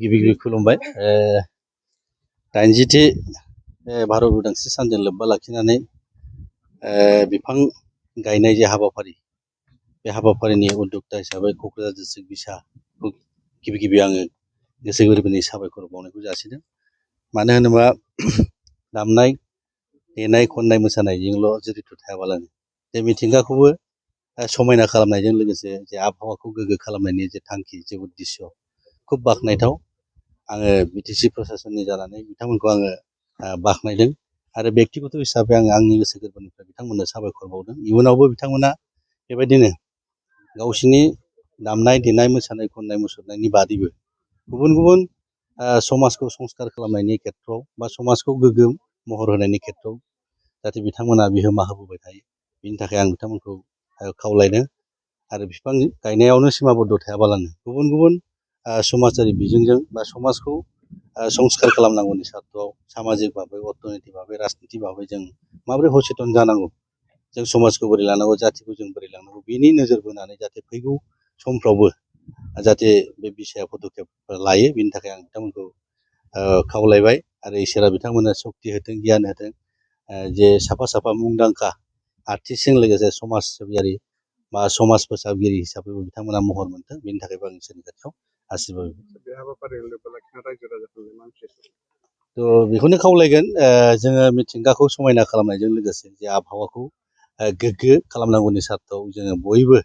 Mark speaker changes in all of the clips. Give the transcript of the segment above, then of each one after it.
Speaker 1: गिबि गिबि खुलुमबाय 80थि भारत उदांस्रि सानजों लोब्बा लाखिनानै बिफां गायनाय जे हाबाफारि बे हाबाफारिनि उद्यक्ता हिसाबै क'क्राझार डिस्ट्रिक्ट बिसाखौ गिबि गिबि आङो गोसो गोरबोनि साबायखर बावनायखौ जासिदों। मानो होनोबा दामनाय देनाय खननाय मोसानायजोंल' जरित थायाबालानो जे मिथिंगाखौबो समायना खालामनायजों लोगोसे जे आबहावाखौ गोग्गो खालामनायनि जे थांखि जे उद्देश्य खुब बाख्नायथाव। आङो बिटिसि प्रसासननि जानानै बिथांमोनखौ आङो बाख्नायदों आरो बेक्तिगत हिसाबै आङो आंनि गोसो गोरबोनिफ्राय बिथांमोननो साबायखर बावदों। इयुनावबो बिथांमोना बेबायदिनो गावसिनि दामनाय देनाय मोसानाय खननाय मुसुरनायनि बादैबो गुबुन गुबुन समाजखौ संस्कार खालामनायनि खेथ्रआव बा समाजखौ गोग्गोम महर होनायनि खेथ्रआव जाहाथे बिथांमोना बिहोमा होबोबाय थायो, बिनि थाखाय आं बिथांमोनखौ खावलायदों। आरो बिफां गायनायावनो सिमाबद्ध थायाबालानो गुबुन गुबुन समाजारि बिजोंजों बा समाजखौ संस्कार खालामनांगौनि सार्थआव सामाजिक भाबै अर्थनैतिक भाबै राजनितिक भाबै जों माबोरै सचेतन जानांगौ, जों समाजखौ बोरै लानांगौ, जाथिखौ जों बोरै लानांगौ, बेनि नोजोर बोनानै जाहाथे फैगौ समफ्रावबो जाहाथे बे बिसाया पदक्षेप लायो, बेनि थाखाय आं बिथांमोनखौ खावलायबाय। आरो इसोरा बिथांमोननो सक्ति होथों, गियान होथों, जे साफा साफा मुंदांखा आर्टिस्टजों लोगोसे समाज सिबियारि बा समाज फोसाबगिरि हिसाबैबो बिथांमोना महर मोनथों, बेनि थाखायबो आं इसोरनि खाथियाव आसिरबाद बिबाय।
Speaker 2: बे हाबाफारियाव लोब्बा लाखिना रायजो राजाफोरनो मा मेसेज?
Speaker 1: बेखौनो खावलायगोन, जोङो मिथिंगाखौ समायना खालामनायजों लोगोसे जे आबहावाखौ गोग्गो खालामनांगौनि सार्थआव जोङो बयबो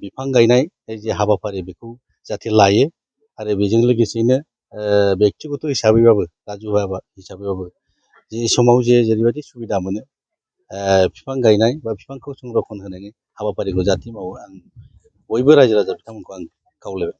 Speaker 1: बिफां गायनाय जे हाबाफारि बेखौ जाहाथे लायो। आरो बेजों लोगोसेयैनो बेक्तिगत हिसाबैबाबो राजुवा हिसाबैबाबो जे समाव जेरैबायदि सुबिदा मोनो बिफां गायनाय बा बिफांखौ संरक्षण होनायनि हाबाफारिखौ जाहाथे मावो, आं बयबो रायजो राजा बिथांमोनखौ आं खावलायबाय।